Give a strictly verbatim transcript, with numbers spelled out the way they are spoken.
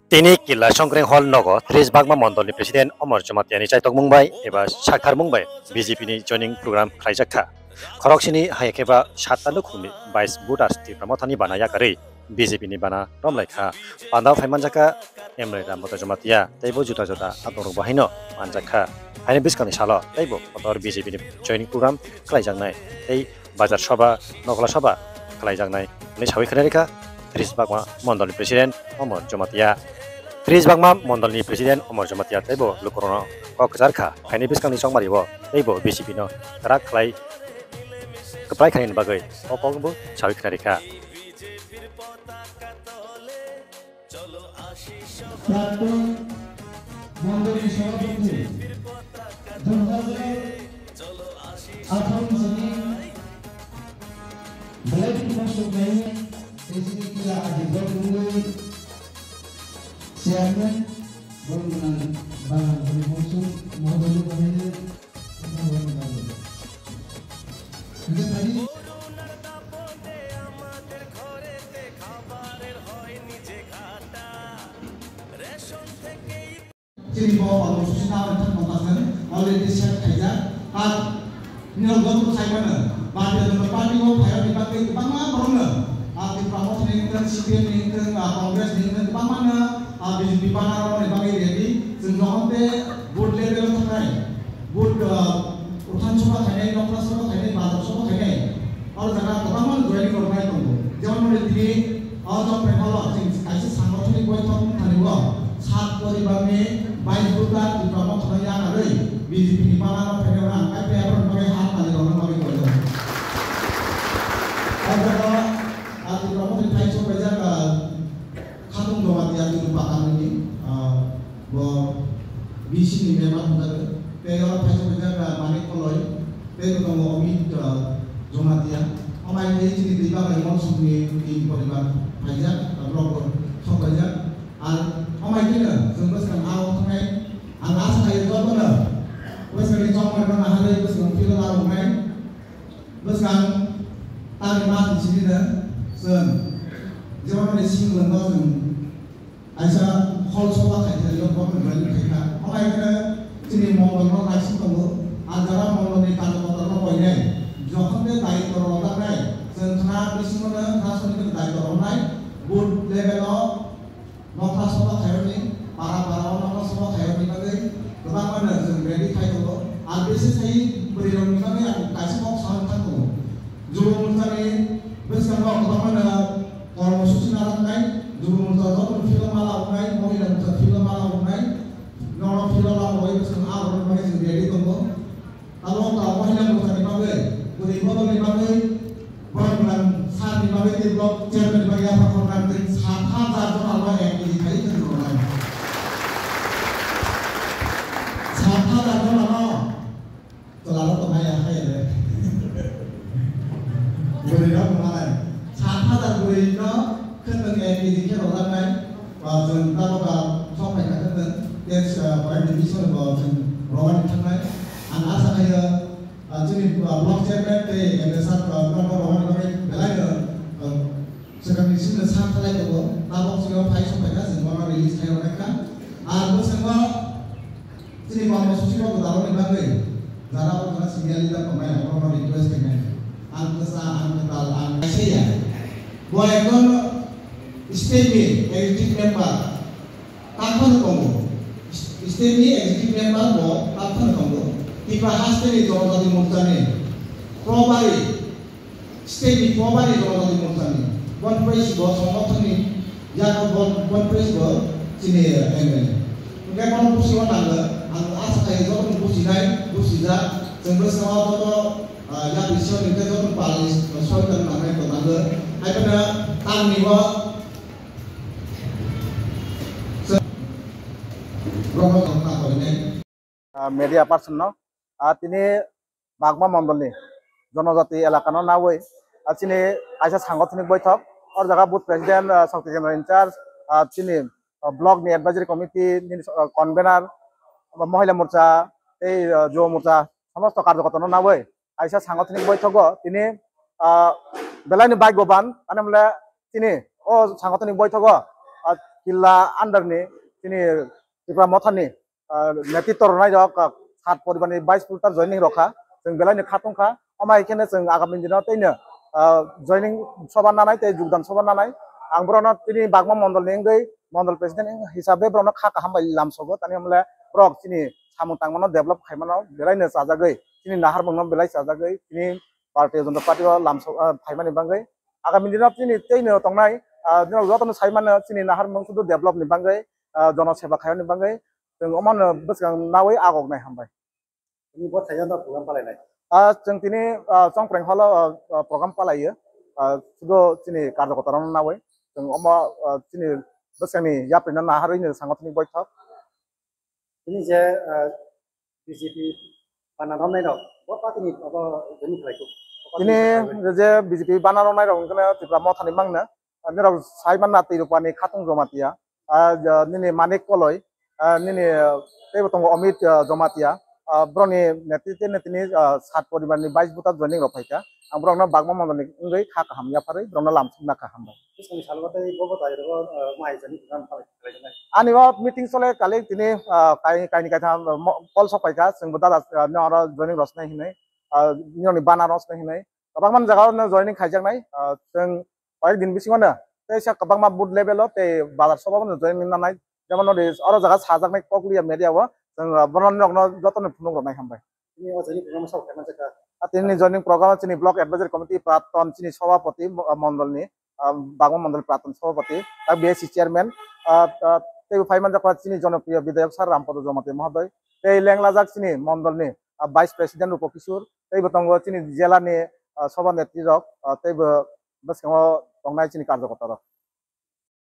Tini Killa Songkreng Hall nogo tris bakma mondolni president Omor Jamatia ni chaitokmung bai eba saktharmung bai B J P ni joining program khlaijak kha. Khoroksini hai khe ba satta nukhungni bais voters Tipra Mothani bana yakarwi B J P ni bana romlai kha. Panda phai manjak kha M L A Rambatai Jamatia tei bo juda juda atongrok bo haino manjak kha. Haini bwskangni salo tei bo kotor B J P ni joining program khlaijaknai tei bazar soba, nokla soba khlaijaknai hwnwi sawi khna rikha tris bakma mondolni president Omor Jamatia. Tris bakma mondolni president Omor Jamatia tei bo lukurokno kok kwchar kha. Haini bwskangni chongmari bo tei bo B J P no kwrak khlai kwplai khaini bagwi o kokbo sawi khna rikha. প্রাক্তন মণ্ডলী সভাপতি, দুই হাজার আঠারো সালে ব্লেড মহোৎসব নাইনে এসিডি ক্রীড়া আদি ব্লক চেয়ারম্যান বরুণ বাগান মহোৎসব মহোদয়। Chini bo kol susi na thang mo ta sen already set khaijak. Ar nirok joto sai mano, Bharatiya Janata Party o phai rok ni bagwi kwbangma borok no, ah, Tipra Motha ni wngthang, C P M ni wngthang, ah, Congress ni wngthang, kwbangma no, ah, B J P bana rok ni bagwi ready. Chwng jokhon te board level o thangnai, board, ah, uthan soba khainai, nokla soba khainai, bazar soba khainai, oro jaga kwbangma joining rok nai tongo. Jemon hwnwi tini o Jomphai hall o chwng kaisa sangothonic boithok wngthani o sat poribar ni bais buta Tipra Motha no yakarwi B J P ni bana rok phainai rok ang kaipai aphuru bagwi ha tali rok no bagwi koi rok. O jaga, ah, Tipra Motha ni thai sok paijak, ah, Khatung Jamatia Tulu Pakanini, ah, bo B C ni member hwnjago. Tei oro phaisa phaijak, ah, Manik Koloi, tei bo tongo Amit, ah, Jamatia. Amai tei chini twi babai Monsukni tin poribar phaijak, ah, borok bo sok paijak. Ar amai tei no chwng bwskang a o thangnai, ang asa khaio jotono bwskangni chongmani no naharwi bwskang philo na rwnai. Bwskang tamni mas ni simi no chwng jemon ni sing lwng no chwng kaisa hol soba khai thai, yok bok ni bwrwi khai kha. Omo hai kheno chini mongol no naising tongo. Ang jora mongol ni karjo kotor no koinai. Jokhon de daitw rw jaknai, chwng khna bisingo no khna soni kheno daitw rwnai. Booth level o nokha soba khairokni, para para o nokha soba khairokni bagwi kwbangma no chwng ready khai tongo. Ang bisi sai bwrwi rokni bagwi ang kaisa kok saui thang tongo. Jubo Morchani bwskango kwbangma no kormo suchi narwknai, Jubo Morcha joto philo mala wngnai, Mohila Morcha philo mala wngnai, norok philo mala wngnai bwskango aborokni bagwi chwng ready tongo. Abo wngkha Mohila Morchani bagwi, bwrwi bodolni bagwi, borok gwnang sir ni bagwi tei block chairman ni bagwi yapha khornani tei sat hajar jona no N P P khai khwtwrwnai. Sat hajar jona no chwla rok tongnai ya khai de. Bwrwi rok tongnai. Sat hajar bwrwi no khwtwng N P P khe rwjaknai. Ba chwng tabok, ah, sok phai kha khe chwng tei, ah, point division bo chwng rwmani thangnai. Ang asa khaio, ah, chini, ah, block chairman tei M L A sir, ah, no rwmani bagwi belai no, ah, swkang ni simi no sa khalai tongo. Tabok chwng phai sok phai kha chwng bono release khai rwkha. Ang bwskango Chini kormo suchi rok gwdalrokni bagwi jara o jora senior leader tongnai rok, borokno request khainai. Ang kwsa, ang kwtal, ang kaisa ya. Bo ekdom state ni executive member, takhano tongo. State ni executive member bo takhano tongo. Tipra haste ni Jonojati Morcha ni probari State ni Pobari Jonojati Morcha ni, boni pore si bo Songothan ni yago bon-, boni pore si bo chini M L A. Hingke bono busi o nango, ang asa khaio joto no busi nai, busi jak, chwng bwskango joto, ah, yak bising ni hingke joto pali, ah, soi tong nangnai to nango. Hai phano tang ni bo, chwng, rogo tong ta koi nai. ah, media person no, ah, tini Bagma Mondolni Jonojati elakano nawi, ah, chini kaisa sangothonok boithok, o jaga booth president, ah, Shakti Kendra in charge, ah, chini, ah, block ni advisory committee nini, ah, convener, Mohila Morcha tei, ah, Juva Morcha somosto karjokorta no nawi kaisa sangothonok boithogo tini, ah, belai ni bike bo ban, ani mole chini o sangothonok boithogo, ah, Killa under ni chini Tipra Mothani, ah, netritwo rwnai rok, ah, sat poribar ni bais pultar joining rok kha, chwng belai ni kha tong kha, omo hai khe no chwng agami dino tei no, ah, joining soba nanai tei jogdan soba nanai, ang borok no tini Bagma Mondol ni wngwi Mondol president hisabe borok no kha kaham bai lamsogo, tani mole borok chini samung tangmano develop khaimano belai no chajagwi, chini naharmung no belai chajagwi, chini Bharatiya Janata Party o lamsok, ah, phaimani bagwi. Agami dino chini tei no tongnai, ah, joto no sai mano chini naharmung sudu develop ni bagwi, ah, jono seba khaimani bagwi. Chwng omo no bwskang nawi agok nai hambai. Tini bo thaisa no program palai nai. Ah, chwng tini, ah, Chongpreng hall o, ah, ah, program palai o. Ah, sudu chini karjokorta rok no nawi. Chwng omo, ah, chini bwskang ni yapri no naharwi ni sangothonok boithok. Tini je, ah, B J P bana romnai rok, bo party ni abo joining khlai kho. Tini je B J P bana romnai rok wngkha Tipra Mothani mangna, nini rok sai manna Twi Rupani Khatung Jamatia, ah, ja, nini Manik Koloi, ah, nini, ah, teibo tongo Amit, ah, Jamatia, ah, borokni netritwe tini, ah, sat poribar ni bais buta joining rok phaikha. Ang borokno Bagma Mondol ni wngwi kha kaham yapharwi borokno lamsokna kha hambai. Bwskangni salo tei bo bo tai rwgo, ah, mai jani program khlai, khlai janai. Ani o meeting chole kali tini, ah, kai-, kaini kaitham, ah, mo-, call sok paikha, chwngbo dada, ah, no oro joining rosnai hinwi, ah, nini bana rosnai hinwi. Kwbangma jaga o no joining khaijaknai, ah, chwng koyek din bisingo no tei sa kwbangma booth level o tei bazar soba o no joining nanai. Jemon nodi oro jaga sajaknai Kokliya media o, chwng, ah, bono nokno jotono phunuk rwnai hambai. Tini o joining program o sok khaima jakha. Ah, tini joining program o chini block advisory committee praton chini sobapoti mo-, ah, mondol ni, ah, Bagma Mondol praton sobapoti, ah, B S C chairman, ah, ah, tei bo phai manjak chini jonopriyo bidhayak sir Rampada Jamatia mohoday, tei lenglajak chini mondol ni, ah, vice president Rupa Kishore, tei bo tongo chini jela ni, ah, soba netri rok, ah, tei bo bwskango tongnai chini karjokorta rok.